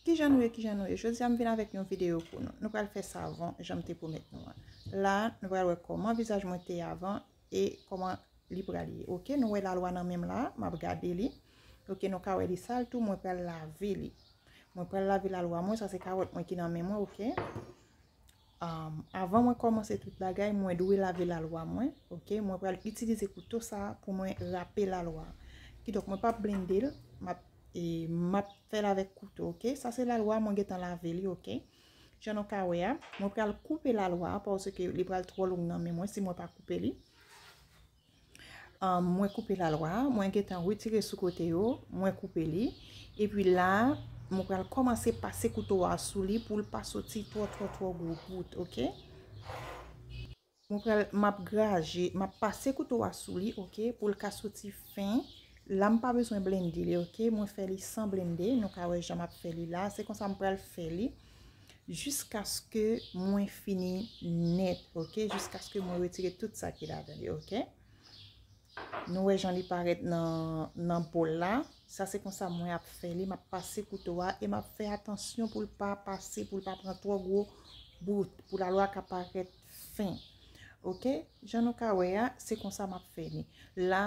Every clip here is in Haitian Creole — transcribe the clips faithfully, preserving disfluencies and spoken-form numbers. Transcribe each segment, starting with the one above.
Kijan nou ye, kijan nou ye? Jodi a m vin avèk yon videyo pou nou. Nou pral fè savon, jan m te pwomèt nou an. La, nou pral wè kòman vizaj mwen te ye avan e kòman li pral ye. Oke, nou wè lalwa nan men m la, m ap gade li. Oke, nou ka wè li sal tou, mwen pral lave li. Mwen pral lave lalwa mwen, sa se kawòt mwen ki nan men mwen, oke? Um, avan mwen kòmanse tout bagay, mwen dwe lave lalwa mwen, oke? Mwen pral itilize kouto sa pou mwen rape lalwa. Kidonk, mwen p ap blende l, m ap, e, m ap fè l avèk kouto, oke? Sa se lalwa, mwen gentan lave li, oke? Jan nou ka wè a, mwen pral koupe lalwa a, paske li pral twò long nan men mwen si mwen pa koupe li. Um, mwen koupe lalwa a, mwen gentan retire sou kote yo, mwen koupe li. Epi la, mwen pral kòmanse pase kouto a sou li pou l pa soti twò, twò, twò gwo bout, oke? Mwen pral, m ap graje, m ap pase kouto a sou li, oke, pou l ka soti fen. La, m pa bezwen blende li, oke? Mwen fè li san blende, nou ka wè jan m ap fè li la. Se konsa m pral fè li jiskaske mwen fini nèt, oke? Jiskaske mwen retire tout sa ki ladan li, oke? Nou wè jan li parèt nan, nan bòl la. Sa se konsa mwen ap fè li. M ap pase kouto a e m ap fè atansyon pou l pa pase, pou l pa pran twò gwo bout, pou lalwa ka parèt fen. Oke? Jan nou ka wè a, se konsa m ap fè li. La,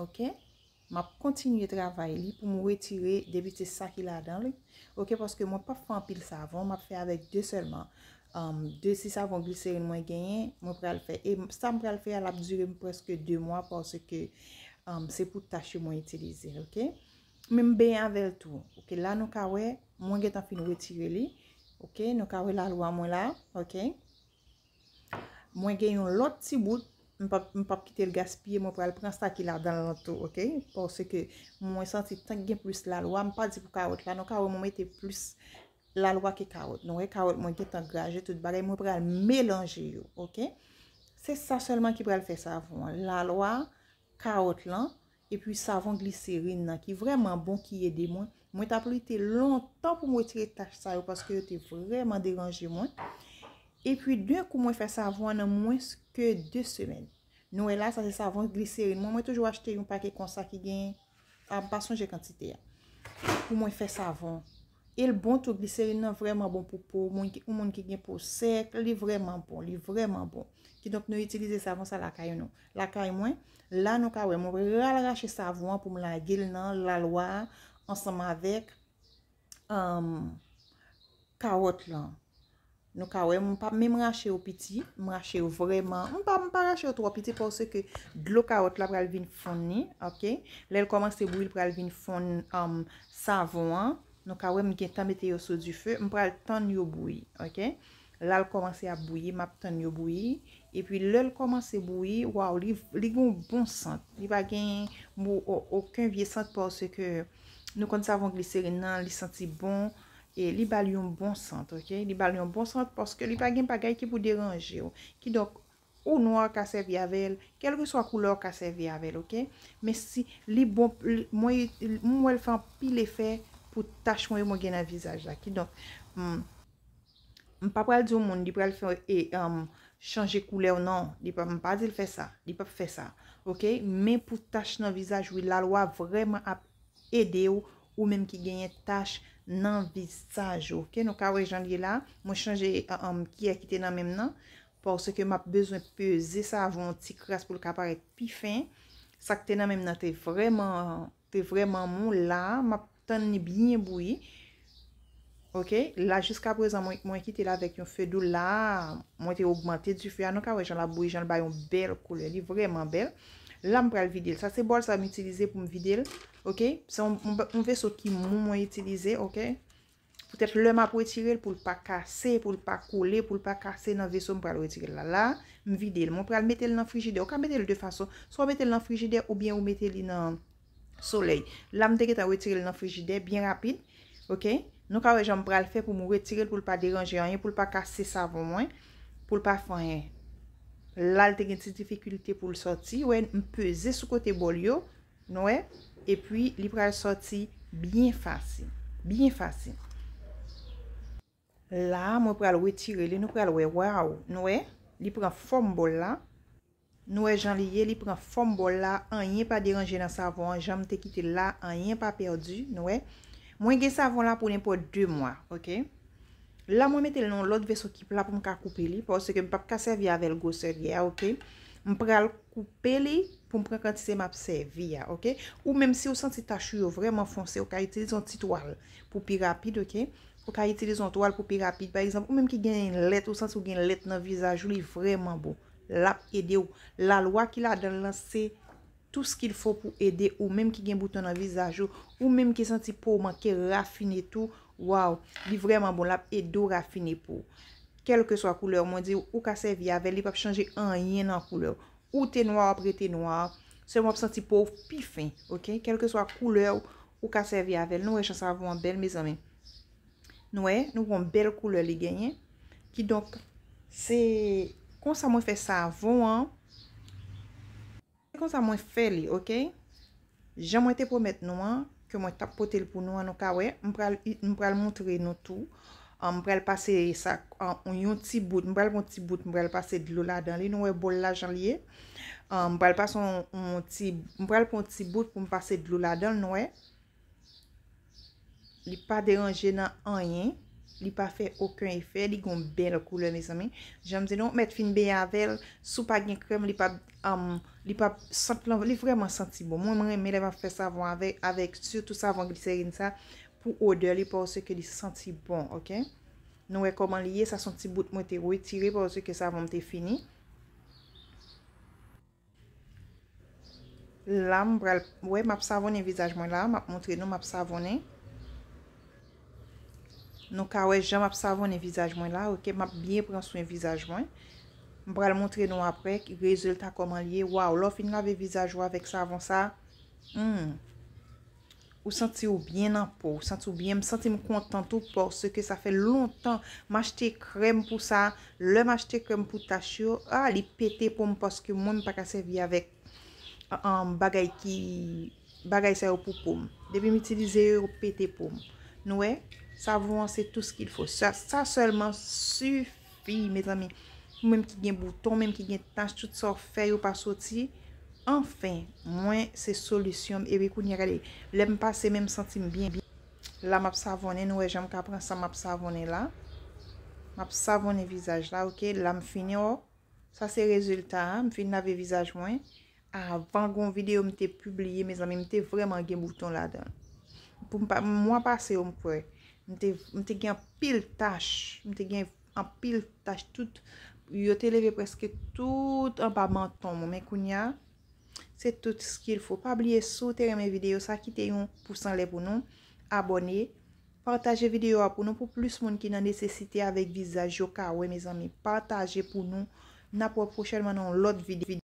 oke? M ap kontinye travay li pou m retire depi se sa ki ladan li. Oke, paske mwen p ap fè anpil savon, m ap fè avèk de sèlman. Um, de ti savon gliserin mwen genyen, mwen pral fè. E m- sa m pral fè a, l ap dire m prèske de mwa paske, um, se pou tach yo mwen itilize l, oke? Men m benyen avè l tou. Oke, la nou ka wè, mwen gentan fin retire li. Oke, nou ka wè lalwa mwen la, oke? Mwen gen yon lòt ti bout, m p ap, m p ap kite l gaspiye, mwen pral pran sa ki ladan l lan tou, oke? Paske mwen santi tank gen plis lalwa, m pa di pou kawòt la, nou ka wè mwen mete plis lalwa ke kawòt. Nou wè kawòt mwen gentan graje tout bagay, mwen pral melanje yo, oke? Se sa sèlman ki pral fè savon an. Lalwa, kawòt lan, epi savon gliserin nan ki vrèman bon, ki ede mwen. Mwen t ap lite lontan pou m retire tach sa yo paske yo te vrèman deranje mwen. Epi, de kou mwen fè savon an nan mwens ke de semèn. Nou wè la, sa se savon gliserin mwen. Mwen toujou achte yon pake konsa ki gen, a, m pa sonje kantite a. Pou mwen fè savon. E l bon tou, gliserin nan vrèman bon pou po. Moun ki, yon moun ki gen po sèk, li vrèman bon, li vrèman bon. Kidonk, nou itilize savon sa lakay nou. Lakay mwen, la nou ka wè, mwen pral rache savon an pou m lage l nan lalwa a ansanm avèk, um, kawòt lan. Nou ka wè, m pa menm rache yo piti, m rache yo vrèman, m pa, m pa rache yo twò piti paske dlo kawòt la pral vin fonn li, oke? Lè l kòmanse bouyi, l pral vin fonn, um, savon an. Nou ka wè m gentan mete yo sou dife, m pral tann yo bouyi, oke? La l kòmanse ap bouyi, m ap tann yo bouyi. Epi lè l kòmanse bouyi, waw, li, li gen yon bon sant. Li pa gen mo- o- okenn vye sant paske nou konn savon gliserin nan, li santi bon. E li ba l yon bon sant, oke? Li ba l yon bon sant paske li pa gen bagay ki pou deranje w. Kidonk, ou nwa w ka sèvi avè l, kèlkeswa koulè w ka sèvi avè l, oke? Men si li bon, li- mwen, m wè l fè anpil efè pou tach mwen yo mwen gen nan vizaj la. Kidonk, m, m pa pral di yon moun li pral fè, e, um, chanje koulè w, non. Li pa, m pa di l fè sa. Li p ap fè sa. Oke? Men pou tach nan vizaj, wi, lalwa vrèman ap ede w, ou menm ki genyen tach nan vizaj ou. Oke? Nou ka wè jan l ye la. Mwen chanje, um, kiyè ki te nan men m nan. Paske m ap bezwen peze savon yon ti kras pou l ka parèt pi fen. Sa k te nan men m nan te vrèman, te vrèman mou. La, m ap tann li byen bouyi. Oke? La, jiska prezan, mwen, mwen kite l avèk yon fe dou. La, mwen te ogmante dife a. Nou ka wè jan l ap bouyi, jan l bay yon bèl koulè. Li vrèman bèl. La, m pral vide l. Sa se bòl sa m itilize pou m vide l. Oke? Se yon, yon, yon veso ki mou mwen itilize, oke? Poutèt lè m ap retire l pou l pa kase, pou l pa kole, pou l pa kase nan veso m pral retire l la. La, m vide l. Mwen pral mete l nan frijidè. Ou ka mete l de fason. Swa w mete l nan frijidè oubyen ou mete li nan solèy. La, m te gentan retire l nan frijidè byen rapid. Oke? Nou ka wè jan m pral fè pou m retire l, pou l pa deranje anyen, pou l pa kase savon mwen, pou l pa fè anyen. La, l te gen ti difikilte pou l sòti. Wè, m peze sou kote bòl yo. Nou wè? Epi, li pral sòti byen fasil. Byen fasil. La, mwen pral retire li. Nou pral wè, waw. Nou wè? Li pran fòm bòl la. Nou wè jan li ye, li pran fòm bòl la. Anyen pa deranje nan savon an. Jan m te kite l la, anyen pa pèdi. Nou wè? Mwen gen savon la pou nenpòt de mwa, oke? La, mwen mete l nan yon lòt veso ki pla pou m ka koupe li, paske m p ap ka sèvi avè l gwosè li a, oke? M pral koupe li pou m pran kantite m ap sèvi a, oke? Ou menm si w santi tach ou yo vrèman fonse, ou ka itilize yon ti twal pou pi rapid, oke? Ou ka itilize yon twal pou pi rapid. Pa egzanp, ou menm ki gen lèt, ou santi w gen lèt nan vizaj ou, li vrèman bon. L ap ede w. Lalwa ki ladan l lan, se tout ce qu'il faut pou ede ou menm ki gen bouton nan vizaj ou, ou menm ki santi po w manke rafine tou, waw, li vrèman bon, l ap ede w rafine po w. Kèlkeswa koulè w, mwen di w, ou ka sèvi avè l, li p ap chanje anyen nan koulè w. Ou te nwa, w ap rete nwa, sèlman w ap santi po w pi fen, oke? Kèlkeswa koulè w, ou ka sèvi avè l. Nou wè jan savon an bèl, mezanmi. Nou wè, nou wè yon bèl koulè li genyen. Kidonk, se konsa mwen fè savon an. Se konsa mwen fè li, oke? Jan mwen te pwomèt nou an, ke mwen t ap pote l pou nou an, nou ka wè, m pral, m pral montre nou tou. Ah, m pral pase sa, ah, yon ti bout, m pral pran yon ti bout, m pral pase dlo ladan li. Nou wè bòl la jan l ye? Ah, m pral pase yon, yon ti, m pral pran yon ti bout pou m pase dlo ladan l, nou wè? Li pa deranje nan anyen. Li pa fè okenn efè. Li gon bèl koulè, mezanmi. Jan m di nou, mèt fin benyen avè l. Si w pa gen krèm, li pa, um, li pa sant lan, li vrèman santi bon. Mwen, mwen renmen lè m ap fè savon avè, avèk, sitou savon gliserin sa, pou odè li, paske li santi bon, oke? Nou wè kòman li ye, sa se yon ti bout mwen te retire, paske savon m te fini. La, m pral, wè, m ap savonnen vizaj mwen la, m ap montre nou, m ap savonnen. Nou ka wè jan m ap savonnen vizaj mwen la, oke, m ap byen pran swen vizaj mwen. M pral montre nou apre rezilta kòman l ye. Waw, lè w fin lave vizaj ou avèk savon sa, hmm, ou santi w byen nan po, ou santi w byen, m santi m kontan tou, paske sa fè lontan m achte krèm pou sa. Lè m achte krèm pou tach yo, ah, li pete po m, paske mwen, m pa ka sèvi avèk, ah, ah, bagay ki, bagay sa yo pou po m. Depi m itilize yo, yo pete po m. Nou wè, savon an se tout ce qu'il faut. Sa, sa sèlman sifi, mezanmi. Ou menm ki gen bouton, ou menm ki gen tach, tout sa w fè, yo pa soti. Anfen, mwen, se solisyon m. Epi kounye a, gade, lè m pase, menm santi m byen, byen. La, m ap savonnen, nou wè jan m ka pran sa, m ap savonnen la. M ap savonnen vizaj la, oke? La, m fini, o. Sa se rezilta a, m fin lave vizaj mwen. Avan gon videyo m te pibliye, mezanmi, m te vrèman gen bouton ladan. Pou m pa, mwa pase yo, m kwè. M te, m te gen anpil tach, m te gen anpil tach, tout, yo te leve prèske tout anba manton mwen. Men kounye a, se tout ce qu'il faut. Pa bliye, si w te renmen videyo sa, kite yon pous anlè pou nou, abòne, pataje videyo a pou nou, pou plis moun ki nan nesesite avèk vizaj yo ka wè, mezanmi. Pataje pou nou. N ap wè pwochènman nan yon lòt videyo.